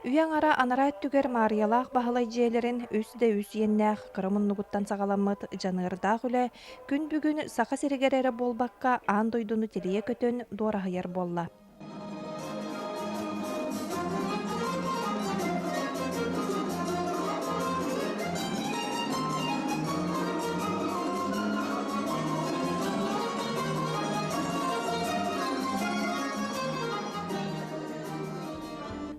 Үйэ аҥара анараа өттүгэр Маарыйалаах Баһылай дьиэлэрин үс да үс иэннээх кыра муннугуттан саҕаламмыт дьаныардаах үлэ күн бүгүн Саха сиригэр эрэ буолбакка аан дойдуну тилийэ көтөн дуораһыйар буолла.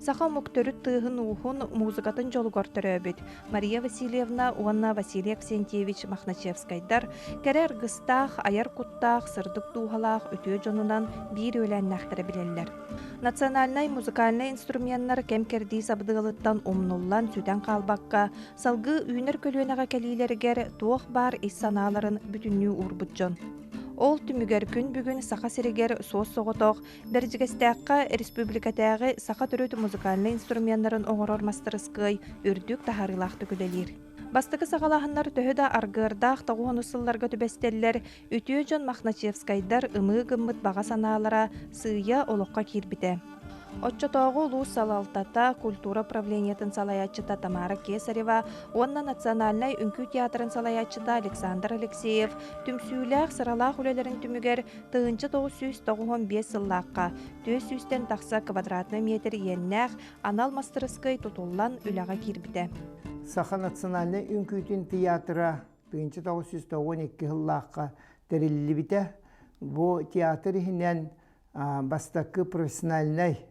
Саха омук төрүт тыаһын-ууһун, музыкатын дьолугар төрөөбүт Мария Васильевна уонна Василий Аксентьевич Мохначевскайдар кэрэ аргыстаах, айар куттаах, сырдык дууһалаах үтүө дьонунан биир үөлээннээхтэрэ билэллэр. Национальнай музыкальнай инструменнар кэм-кэрдии сабыдыалыттан умнуллан сүтэн хаалбакка, салгыы үүнэр көлүөнэҕэ кэлиилэригэр туох баар ис санааларын бүтүннүү уурбут дьон. Ол түмүгэр күн бүгүн Саха сиригэр суос-соҕотох Бэрдьигэстээххэ республикатааҕы саха төрүт музыкальнай инструменнарын оҥорор мастарыскыай үрдүк таһаарыылаахтык үлэлиир. Бастакы саҕалааһыннар төһө да аргыардаах тоҕуһунус сылларга түбэстэллэр, үтүө дьон Мохначевскайдар ымыы гыммыт баҕа санаалара сыыйа олоххо киирбитэ. Оччотооҕу улуус салалтата, культура управлениетын салайааччыта Тамара Кесарева уонна Национальнай үҥкүү театрын салайааччыта Александр Алексеев түмсүүлээх, сыралаах үлэлэрин түмүгэр 1995 сыллаахха 400-тэн тахса квадратнай метр иэннээх анал мастарыскыай тутуллан үлэҕэ киирбитэ. Саха национальнай үҥкүүтүн театра 1992 сыллаахха тэриллибитэ. Бу театр иһинэн бастакы профессиональнай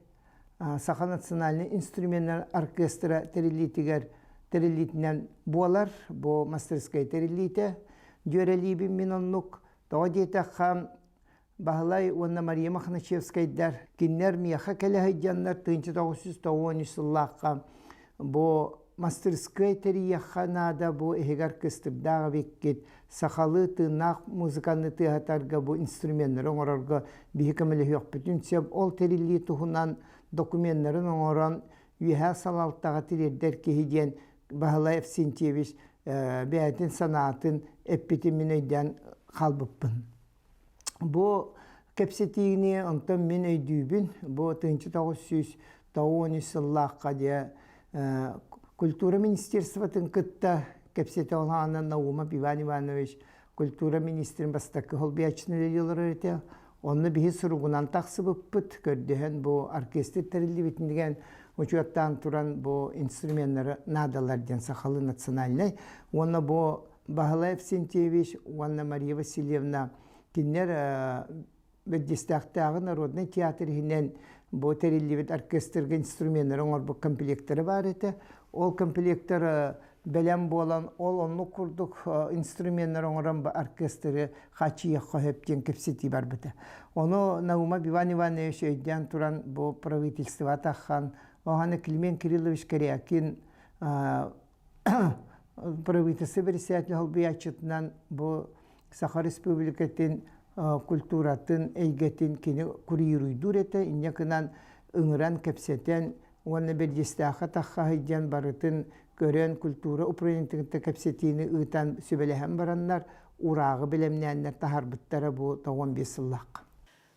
Саха национальнай инструменнар оркестра тэриллиитигэр тэриллиитинэн буолар. Бу мастерскай тэриллиитэ. Дьүөрэлиибин мин оннук. Тоҕо диэтэххэ, Баһылай уонна Мария Мохначевскайдар кинилэр миэхэ кэлэ сылдьаннар 1993 сыллаахха бу мастырыскыай тэрийиэххэ наада бу иһигэр кыстырдаах эбиккит сахалыы тыыннаах музыканы тыаһатарга бу инструменнары оҥорорго биһи көмөлөһүөхпүтүн сөп ол тэриллии туһунан докуменнарын оҥорон үөһээ салалтаҕа тириэрдэр киһи диэн Баһылай Евсентьевич бэйэтин санаатын эппитин мин өйдөөн хаалбыппын. Бу кэпсэтиини онтон мин өйдүүбүн. Бу 1993 сыллаахха дьэ культура министерствотын кытта кэпсэтэ олаана Наумов Иван Иванович культура министрин бастакы холбуйааччыны үлэлии олорор этэ. Онно биһи суругунан тахсыбыппыт, көрдөһөн бу оркестр тэриллибитин деген учуоттаан туран бу инструменнары наадалар диэн сахалыы национальнай уонна бу Баһылай Евсентьевич уонна Мария Васильевна кинилэр Бэрдьиэстээхтээҕи народнай театр иһинэн бу тэриллибит оркестрга инструменнары оҥорбут комплектара баар этэ. Ол комплектар бэлэм буолан, ол оннук курдук инструменнары оҥорон оркестры хааччыйыахха сөп диэн кэпсэтии барбыта. Ону Наумов Иван Иванович өйдөөн туран бу правительство таххан, оһаны Климент Кириллович Корякин правительство председатель холбуйааччытынан бу Саха Республикатын культуратын эйгэтин кини курируйдуур этэ, инньэ гынан ыҥыран кэпсэтэн уонна Бэрдьиэстээххэ таххаһыйдьан барытын көрөн культура управлениетын кытта кэпсэтиини ыытан сүбэлэһэн бараннар урааҕы бэлэмнээннэр таһаарбыттара бу 95 сыллаахха.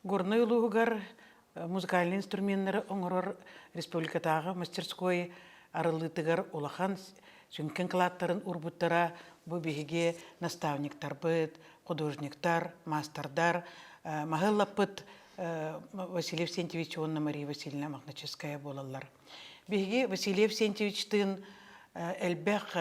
Горнай улууһугар музыкальнай инструменнары оҥорор республикатааҕы мастерской арыллыытыгар улахан сүҥкэн кылааттарын уурбуттара бу биһиги наставниктарбыт, художниктар, маастардар, маһы ыллаппыт Василий Евсентьевич уонна Мария Васильевна Мохначевская буолаллар. Биһиги Василий Евсентьевичтыын элбэх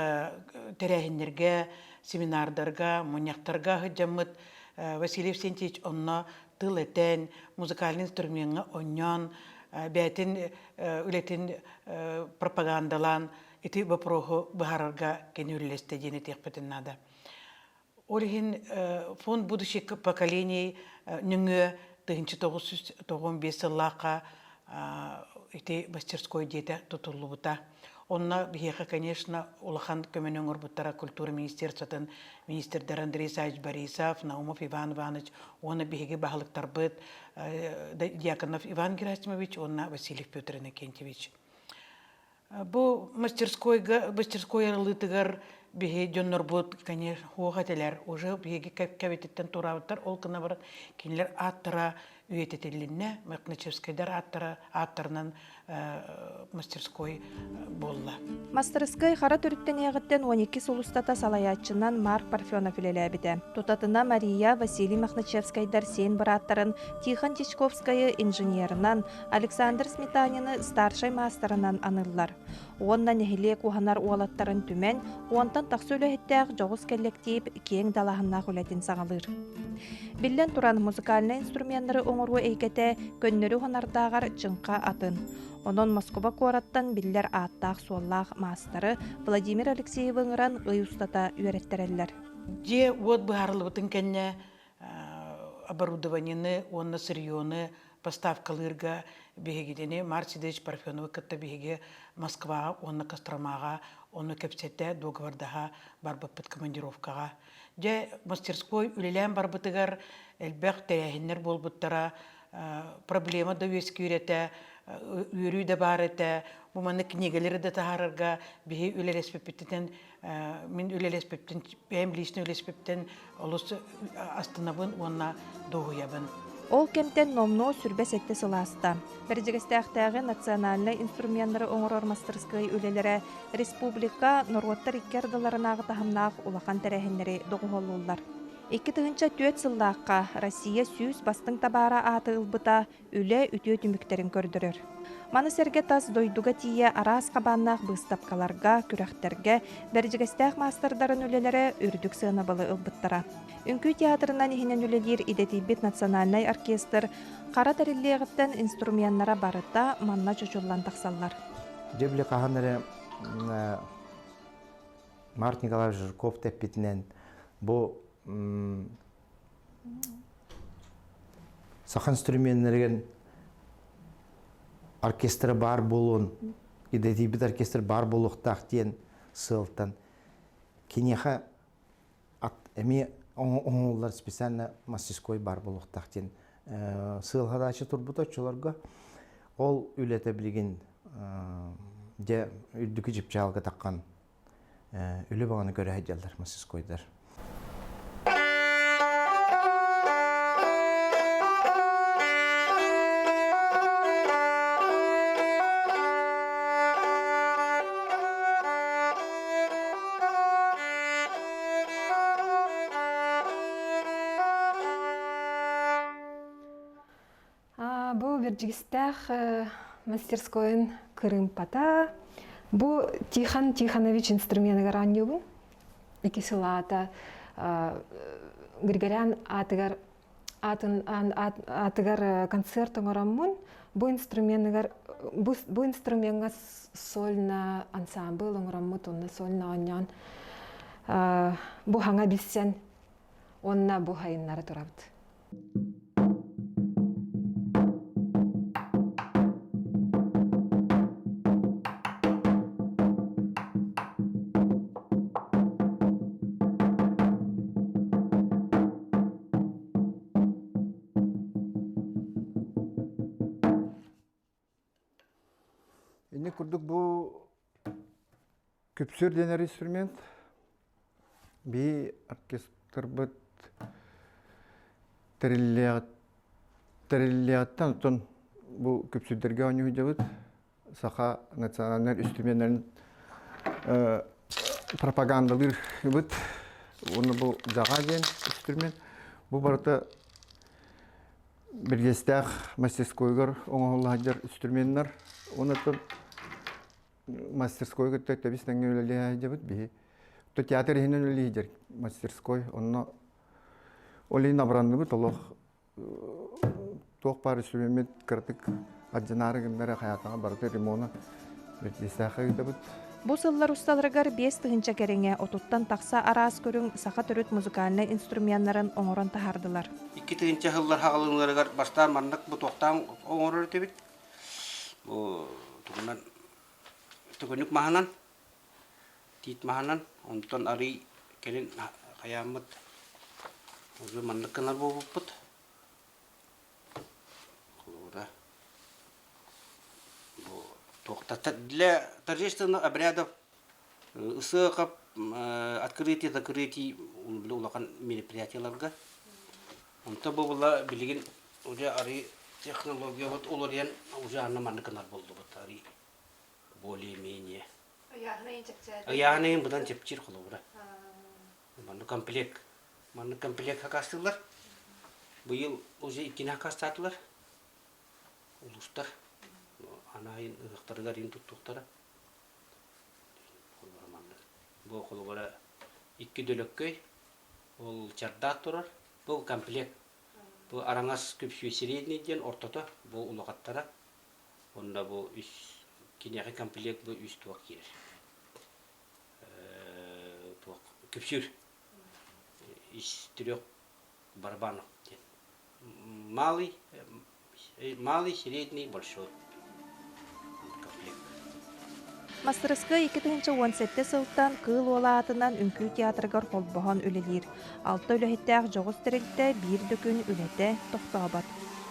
тэрээһиннэргэ, семинардарга, мунньахтарга сылдьаммыт Василий Евсентьевич онно тыл этэн, музыкальный инструмеҥҥа оонньоон, бэйэтин үлэтин пропагандалаан ити вопроһу быһаарарга кини үлэлэстэ диэн этиэхпитин наада. Ол иһин фонд будущих поколений нөҥүө 1995 сыллаахха ити мастерской диэтэ тутуллубута. Онно биһиэхэ, конечно, улахан көмөнү оҥорбуттара культура министерствотын министрдэр Андрей Савич Борисов, Наумов Иван Иванович уонна биһиги баһылыктарбыт Дьяконов Иван Герасимович уонна Васильев Петр Иннокентьевич. Бу мастерскойга мастерской арылыытыгар биһи дьоннорбут конечно хуох этилэр уже биһиги кэбититтэн туораабыттар ол гына баран кинилэр ааттара үйэтитилиннэ, Мохначевскайдар ааттара ааттарынан мастерской буолла. Мастарыскыай хара төрүттэниэҕиттэн 12 сыл устата салайааччынан Марк Парфенов үлэлээбитэ. Тутатына Мария, Василий Мохначевскайдар сиэн бырааттарын Тихон Дьячковскайы инженерынан, Александр Сметанины старшай маастарынан аныыллар. Уонна нэһилиэк уһанар уолаттарын түмэн, уонтан тахса үлэһиттээх дьоҕус кэллэктиип киэҥ далааһыннаах үлэтин саҕалыыр. Биллэн туран, музыкальнай инструменнары оҥоруу эйгэтэ көннөрү уһанардааҕар чыҥха атын. Онон Москуба куораттан биллэр ааттаах-суоллаах маастары Владимир Алексеевы ыҥыран ый устата үөрэттэрэллэр. Дьиэ-уот быһаарыллыбытын кэннэ оборудованиены уонна сырьены поставкалыырга биһигини Марк Сидорович Парфеновы кытта биһиги Москваҕа уонна Костромаҕа ону кэпсэтэ, дуогабардаһа барбыппыт командировкаҕа. Дьэ, мастерской үлэлээн барбытыгар элбэх тэрээһиннэр буолбуттара, проблема да үөскүүр этэ, үөрүү да баар этэ. Бу маннык книгэлэри да таһаарарга биһи үлэлэспиппитинэн мин үлэлэспиппин, бэйэм лично үлэлэспиппиттэн олус астынабын уонна дуоһуйабын. Ол кэмтэн номнуо 27 сыл ааста. Бэрдьигэстээхтээҕи национальнай инструменнары оҥорор мастарыскыай үлэлэрэ республика, норуоттар икки ардыларынааҕы таһымнаах улахан тэрээһиннэри доҕуһуоллууллар. 2004 сыллаахха Россия 100 бастыҥ табаара ааты ылбыта үлэ үтүө түмүктэрин көрдөрөр. Маны сэргэ тас дойдуга тиийэ араас хабааннаах быыстапкаларга, күрэхтэргэ Бэрдьигэстээх маастардарын үлэлэрэ үрдүк сыанабылы ылбыттара. Үҥкүү театрынан иһинэн үлэлиир идэтийбит национальнай оркестр хара тэриллиэҕиттэн инструменнара барыта манна чочуллан тахсаллар. Дьэ били хаһан эрэ Март Николаевич Жирков тэппитинэн бу саха инструменнэригэр оркестра баар буолуон, идэтийбит оркестр баар буолуохтаах диэн сыалтан киниэхэ эмиэ оҥоһуллар специально мастерской баар буолуохтаах диэн сыалһадааччы турбута оччолорго. Ол үлэтэ билигин дьэ үрдүкү чыпчаалга таххан үлэ баҕаны көрө сылдьаллар мастерскойдар. Бу Бэрдьигэстээх мастерскойун кырыымпата. Бу Тихон Тихонович инструменыгар оонньуубун. Ики сыл аата Григорян аатыгар атын аатыгар концерт оҥороммун бу инструменыгар бу, бу инструмеҥҥа сольно ансамбл оҥороммут уонна сольно оонньоон бу хаҥа билсэн уонна бу хайыннары турабыт. Инник курдук бу күпсүр дэнэр инструмент Би оркестрбыт тэриллиэҕиттэн оттон бу күпсүрдэргэ оонньуу сылдьабыт. Саха национальнай инструменнарын пропагандалыырбыт. Уонна бу дьаҕа диэн инструмент. Бу барыта Бирдиэстээх мастерскойугар оҥоһулла сылдьар инструменнар. Уонна мастерской кытта тэбис тэҥҥэ үлэлиһэ сылдьабыт биһи. То театр иһинэн үлэлии сылдьар мастерской. Онно ол иһин абыранныбыт олох туох баар үсүммүт кыратык ардьынаары гыннара хайаатаҕа барыта ремона бэрдиэстээххэ ыытабыт. Бу сыллар усталарыгар 5000 кэриҥэ отуттан тахса араас көрүҥ саха төрүт музыкальнай инструменнарын оҥорон таһаардылар. 2000 сыллар хаҕылыыларыгар бастаан маннык бутуохтаан оҥорор этибит. Бу тугунан төкүнүк маһынан, тиит маһынан, онтон арый кэлин хайааммыт уже маннык гынар буолбуппут. Холобура, бу туохта для торжественных обрядов ысыахап открытие закрытий улахан мероприятиеларга. Онто бу була билигин Уже арый технологиябыт уларыйан уже анна маннык гынар буоллубут арый более-менее. Ыйааһын быдан чэпчиир холобура. Маннык комплект. Маннык комплект хакастыыллар. Быйыл уже иккини хакастаатылар. Улуустар анаайын ыһыахтарыгар ин туттуохтара. Холобура маннык. Бу холобура икки дөлөккөй ол чардаат турар. Бу комплект. Бу араҥас күпсүө средний диэн ортото бу улахаттара. Онно бу үс киниэхэ комплект бу үс туох киирэр. Туох күпсүүр из трех барабанов диэн. Малый, малый, средний, большой комплект. Мастарыскыай 2017 сылтан Кыыл Уола аатынан үҥкүү театрыгар холбоһон үлэлиир. Алта үлэһиттээх дьоҕус тэрилтэ биир да күн үлэтэ тохтообот.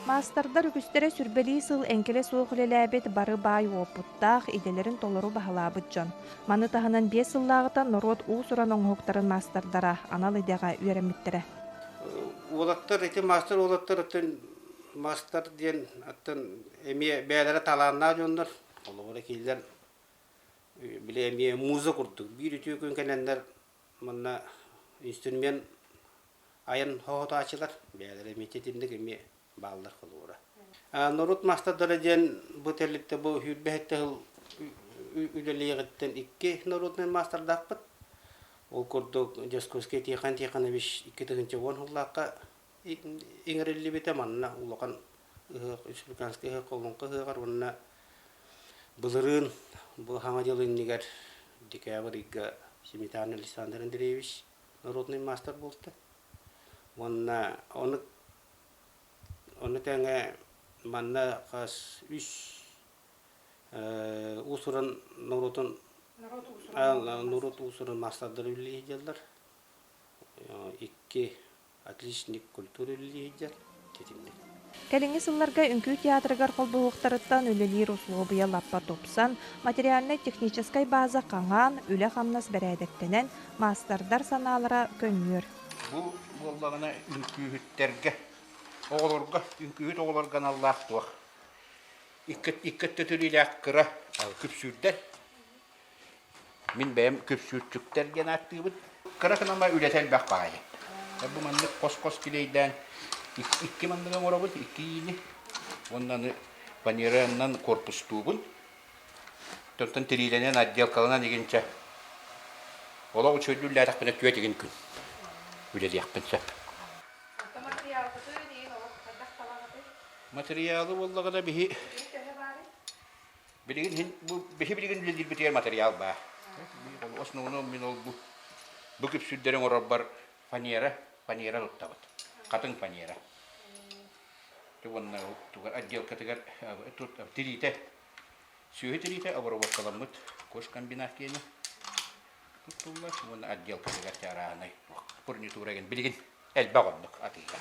Маастардар үгүстэрэ сүрбэлии сыл эҥкилэ суох үлэлээбит бары баай уопуттаах, идэлэрин толору баһылаабыт дьон. Маны таһынан 5 сыллааҕыта норуот уус-уран оҥоһуктарын маастардара анал идэҕэ үөрэммиттэрэ. Уолаттар ити маастар уолаттар оттон маастар диэн оттон эмиэ бэйэлэрэ талааннаах дьоннор. Холобура кинилэр били эмиэ муза курдук биир үтүө күн кэлэннэр манна инструмент айан хоһотооччулар бэйэлэрэ эмиэ титинник эмиэ бааллар холобура. Норуот маастардара диэн бу тэрилтэ бу сүүрбэһиттэ сыл үлэлиэҕиттэн икки народнай маастардаахпыт. Ол курдук Дьоскуоскай Тихон Тихонович 2010 сыллаахха иҥэриллибитэ манна улахан ыһыах республиканскай ыһыах олоҥхо ыһыаҕар уонна былырыын бу Саҥа дьыл иннигэр декабрь ыйга Сметанин Александр Андреевич народный маастар буолта. Уонна ону ону тэҥэ манна хас үс уус-уран норуотун норуот уус-уран маастардара үлэлии сылдьаллар. Икки отличник культуры үлэлии сылдьар титимник. Кэлиҥҥи сылларга үҥкүү театрыгар холбоһуохтарыттан үлэлиир усулуобуйа лаппа тупсан, материальнай-техническэй база хаҥаан, үлэ-хамнас бэрээдэктэнэн, маастардар санаалара көнньүөр. Бу буоллаҕына үҥкүүһүттэргэ, оҕолорго, үҥкүүһүт оҕолорго аналлаах туох икки икки өттө түрүүлээх кыра күпсүүрдэр Мин бэйэм күпсүүрчүктэр диэн ааттыыбын. Кыра кынама үлэтэ элбэх баҕайы. Бу маннык хос-хос килиэйдээн икки маннык оҥоробут, икки иини. Уонна аны фанеранан корпустуубун. Онтон тириилэнэн, отделкаланан игинчэ олох үчүгэйдик үлэлээтэхпинэ түөрт игин күн үлэлиэхпин сөп. Материалы буоллаҕына биһи Билигин иһин бу биһи билигин үлэлиирбитигэр материал баар. Основном мин ол бу бу күпсүүрдэри оҥорорбор фанера, фанера туттабыт. Хатыҥ фанера. Уонна тугар отделкатыгар тут тириитэ, сүөһү тириитэ обработкаламмыт кожкомбинат киэнэ туттуллар уонна отделкатыгар арааһынай фурнитура ген билигин элбэх оннук атыыга.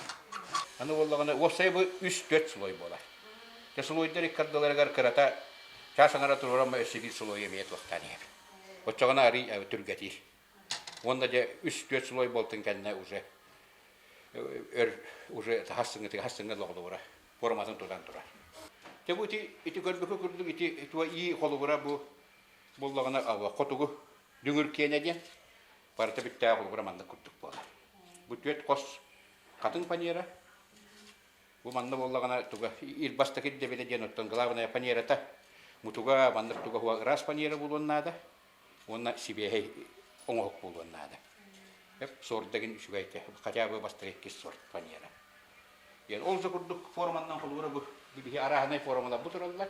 Аны буоллаҕына уопсайа бу үс-түөрт слой буолар. Те слойдар икки ардыларыгар кырата чаас аҥара туруоран өссө биир слойу эмиэ туохтаан иһэбин. Оччоҕуна арый түргэтиир. Уонна дьэ үс-түөрт слой буолтун кэннэ уже өр уже хассыҥҥытыгар хассыҥҥа лоҕулугура форматын тутан турар. Те бу ити ити көрбүкү курдук ити туа ии холугура бу буллаҕына хотугу дүҥүр киэнэ диэн барыта бүттээх холобура маннык курдук буолар. Бу түөрт хос хатыҥ фанера. Бу манна буоллаҕына туга ир бастакы ирдэбилэ диэн оттон главная фанерата мутуга маннык туга хуа ыраас фанера буолуон наада уонна сибиэһэй оҥоһук буолуон наада. Сордагын үчүгэй хотя бы бастакы иккис сорт фанера. Диэн ол да курдук форманнан холобура бу биһи арааһынай формалар бу тураллар.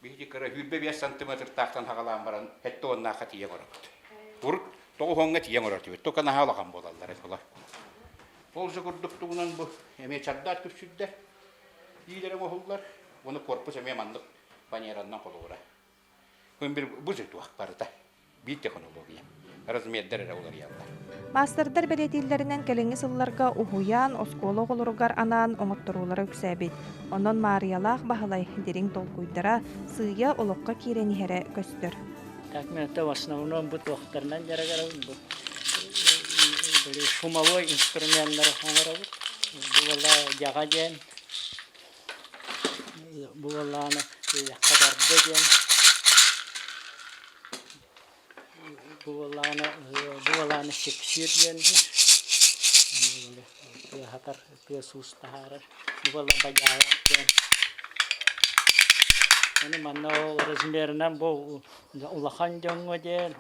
Биһиги кыра 25 сантиметртаахтан хаҕалаан баран сэттэ уоннаахха тиийэ оҥоробут. Урут тоҕус уоҥҥа тиийэ оҥорор этибит. Только наһаа улахан буолаллар этилэр. Ол же курдук тугунан бу эмиэ чардаат күпсүрдэр, иилэрэ оҥоһуллар. Уонна корпус эмиэ маннык фанераннан холобура. Күн бир бу же туох барыта. Биир технология. Размердэр эрэ уларыйаллар. Маастардар бэлиэтииллэринэн кэлиҥҥи сылларга уһуйаан, оскуола оҕолоругар анаан оҥотторуулара үксээбит. Онон Маарыйалаах Баһылай дириҥ толкуйдара сыыйа олоххо киирэн иһэрэ көстөр. Так мен в основном бу туохтарынан дьарыгырабын бу шумовой инструменнары оҥоробут. Бу буола дьаҕа диэн. Бу буоллаҕына үөрэххэ барда диэн бу буоллаҕына бу буоллаҕына сиксиир диэн тыаһатар тыас-уус таһаарар бу буолла бадьаайах диэн Аны манна ол размерынан бу улахан дьоҥҥо диэн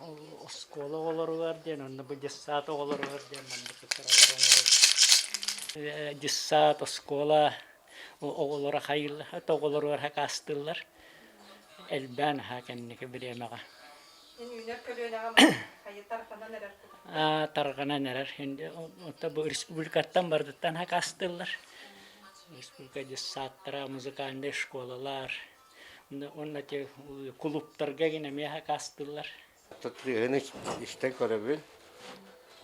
оскуола оҕолоругар диэн онно бу детсад оҕолоругар диэн маннык кыралар оҥоробут детсад оскуола оҕолоро хайыыллар оҕолоругар хакаастыыллар элбээн аһаа кэнники бириэмэҕэ Үүнэр көлүөнэҕэ хайы тарҕанан эрэр тарҕанан эрэр Онто бу республикаттан барытыттан хакаастыыллар республика детсадтара музыкальнай школалар уонна кулууптарга гин эмиэ хакаастыыллар Тыаһын истэн көрөбүн.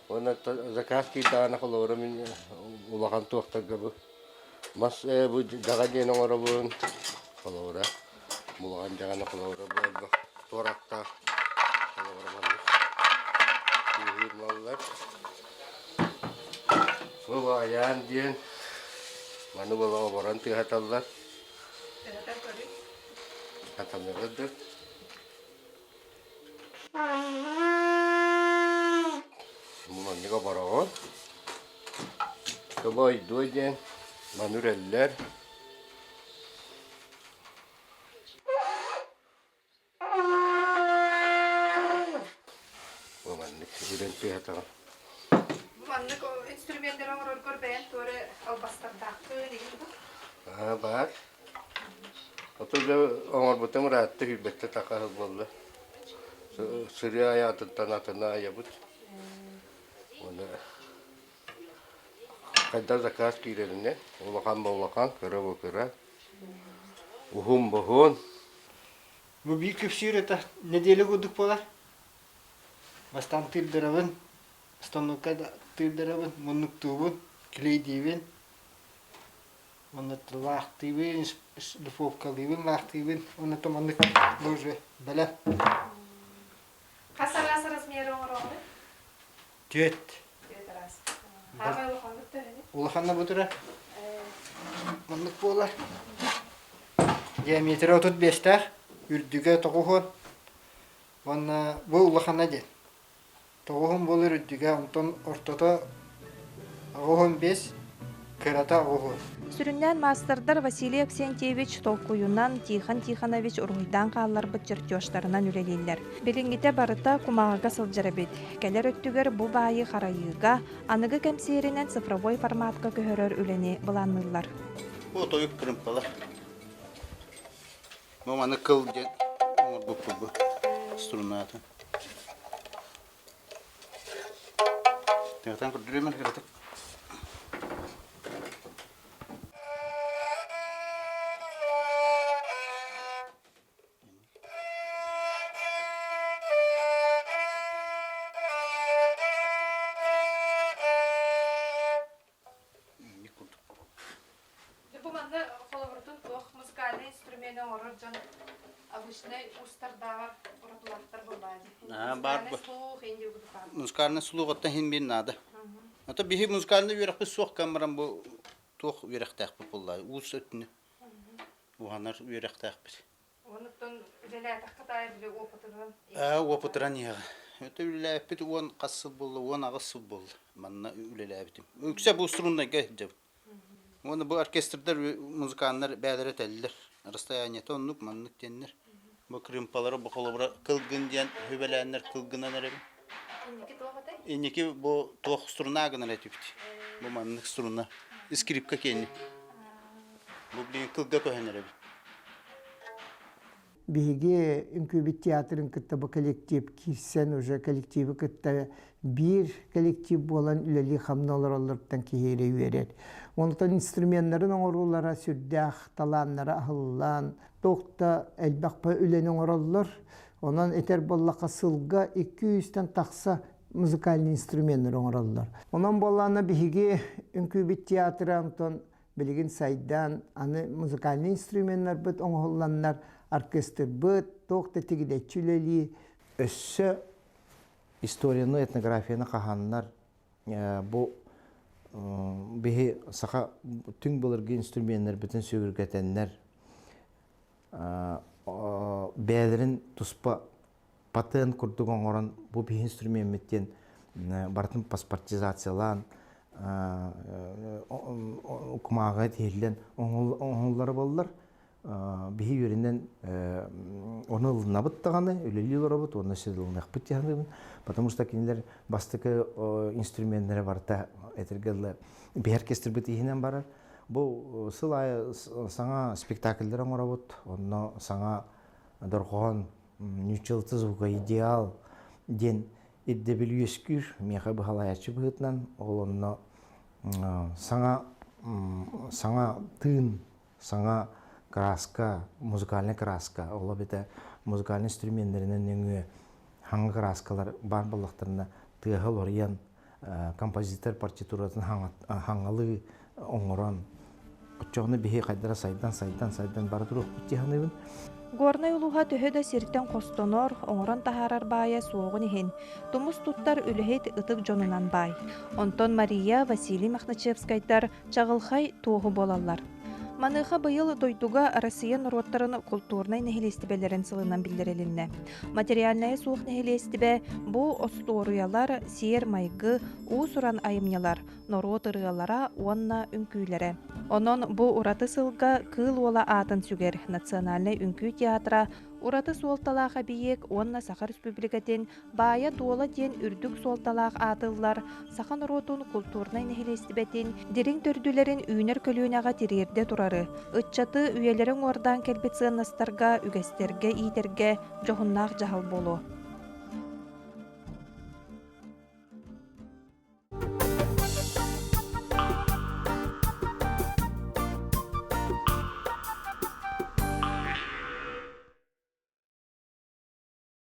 Уонна заказ киирдэҕинэ холобура мин улахан туохтарга бу мас бу дьаҕа диэн оҥоробун. Холобура улахан дьаҕаны холобура бу элбэх туорахтаах холобура маннык тыаһыыр маллар. Бу айаан диэн маны буола оборон тыаһаталлар. Тыаһатар көрүҥ. Хатаныгы да. Маннык обороҕун. Тобойдуо диэн маны үрэллэр. Бу маннык үрэн тыаһатаҕын. Бу маннык инструменнары оҥороргор бэйэн туора албастардааххын игин бу? Аа, баар. Ото дьэ оҥорбутум ыраатта сүүрбэттэ таха сыл буолла. Сырыы айаатыттан атына айабыт. Уонна хайдах заказ киирэринэн улахан ба улахан, кыра ба кыра, уһун ба уһун. Бу биир күпсүүр это неделя курдук буолар. Бастаан тыырдарабын, станокка тыырдарабын, муннуктуубун, клейдиибин. Уонна лаахтыыбын, духовкалыыбын, лаахтыыбын уонна маннык уже бэлэм. Хас араас размеры оҥороҕун? Түөрт. Түөрт араас. Хаамай улаханнык төһөнүй? Улаханна бу турар. Маннык буолар. Диаметрэ 35-тээх, үрдүгэ 90. Уонна бу улахана диэн. Тоҕуһун буолар үрдүгэ, онтон ортото 85, кырата 90. Сүрүннээн маастардар Василий Авксентьевич толкуйунан Тихон Тихонович уруһуйдаан хаалларбыт чертежтарынан үлэлииллэр. Билиҥҥитэ барыта кумааҕыга сылдьар эбит. Кэлэр өттүгэр бу баайы харайыыга, аныгы кэмсиэринэн цифровой форматка көһөрөр үлэни былаанныыллар. Бу тойук кырымпалар. Бу маны кыл диэн оҥорбуппут бу струната. Тыатан көрдөрүмэн кыратык. Бу манна холобурутун туох музыкальнай инструмены оҥорор дьон обычнай уустардааҕар уратылаахтар буолбаа дии. Музыкальный слух Музыкальный слух оттон иһин биир наада. Ото биһи музыкальный үөрэхпит суох кэм баран бу туох үөрэхтээхпит буолла уус өттүнэ уһанар үөрэхтээхпит. Онуттан үлэлээтэххэ таайа били опытыран Аа, опытыран иһэҕэ. Өтө үлэлээппит уон хас сыл буолла, 18 сыл буолла. Манна үлэлээбитим. Үксэ бу струннайга сылдьабыт. Уонна бу оркестрдар, музыканнар бээлэрэ этэллэр. Расстояниета оннук, маннык диэннэр. Бу крымпалары бу холобура кылгын диэн сүбэлээннэр кылгынан эрэбин. Инники туох этэй? Инники бу туох струна гынан этибит. Бу маннык струна. Скрипка киэнни. Бу билигин кылга көһөн эрэбин. Биһиги үҥкүүбүт театрын кытта бу коллектив киирсэн уже коллективы кытта биир коллектив буолан үлэлии-хамныы олороллоруттан киһи эрэ үөрэр. Онтон инструменнарын оҥоруулара сүрдээх талааннара аһыллан, туох да элбэх үлэни оҥороллор. Онон этэр буоллахха сылга 200-тэн тахса музыкальный инструменнары оҥороллор. Онон буоллаҕына биһиги үҥкүүбүт театра онтон билигин сайдан аны музыкальный инструменнарбыт оҥоһулланнар оркестрбыт туох да тигидэччи үлэлии Өссө историяны, этнографияны хаһаннар бу биһи саха түҥ былыргы инструменнарбытын сүгүргэтэннэр. бэйэлэрин туспа патент курдук оҥорон бу биһи инструмеммит диэн барытын паспортизациялаан кумааҕыга тиһиллэн оҥоһуллара буоллар биһи үөрэнэн ону ылынабыт даҕаны үлэлии олоробут уонна ылыныахпыт дии саныыбын потому что кинилэр бастакы инструменнэрэ барыта этэргэ дылы биһи оркестрбыт иһинэн барар бу сыл аайы саҥа спектакльлэр оҥоробут онно саҥа дорҕоон ньуччалыты звука идеал диэн ирдэбил үөскүүр миэхэ быһалаайаччы быһыытынан ол онно саҥа саҥа тыын саҥа краска музыкальный краска ол эбэтэ музыкальный инструменнэринэн нөҥүө хаҥа краскалар баар буоллахтарына тыаһа уларыйан композитор партитуратын хаҥалыы оҥорон оччоҕуна биһи хайдара сайдан сайдан сайдан бара туруохпут дии саныыбын. Горнай улууһа төһө да сиртэн хостонор, оҥорон таһаарар баайа суоҕун иһин, тумус туттар үлэһит ытык дьонунан баай. Онтон Мария, Василий Мохначевскайдар чаҕылхай туоһу буолаллар. Маныаха быйыл дойдуга Россия норуоттарын култуурнай нэһилиэстибэлэрин сылынан биллэрилиннэ. Материальнайа суох нэһилиэстибэ бу остуоруйалар, сиэр-майгы, уус-уран айымньылар, норуот ырыалара уонна үҥкүүлэрэ. Онон бу ураты сылга Кыыл Уола аатын сүгэр Национальнай үҥкүү театра ураты суолталаах эбийиэк уонна Саха Республикатын Баайа-дуола диэн үрдүк суолталаах аатыллар саха норуотун култуурнай нэһилиэстибэтин дириҥ төрдүлэрин үүнэр көлүөнэҕэ тириэрдэ турары, ыччаты үйэлэри уҥуордаан кэлбит сыаннастарга, үгэстэргэ иитэргэ дьоһуннаах дьаһал буолуо.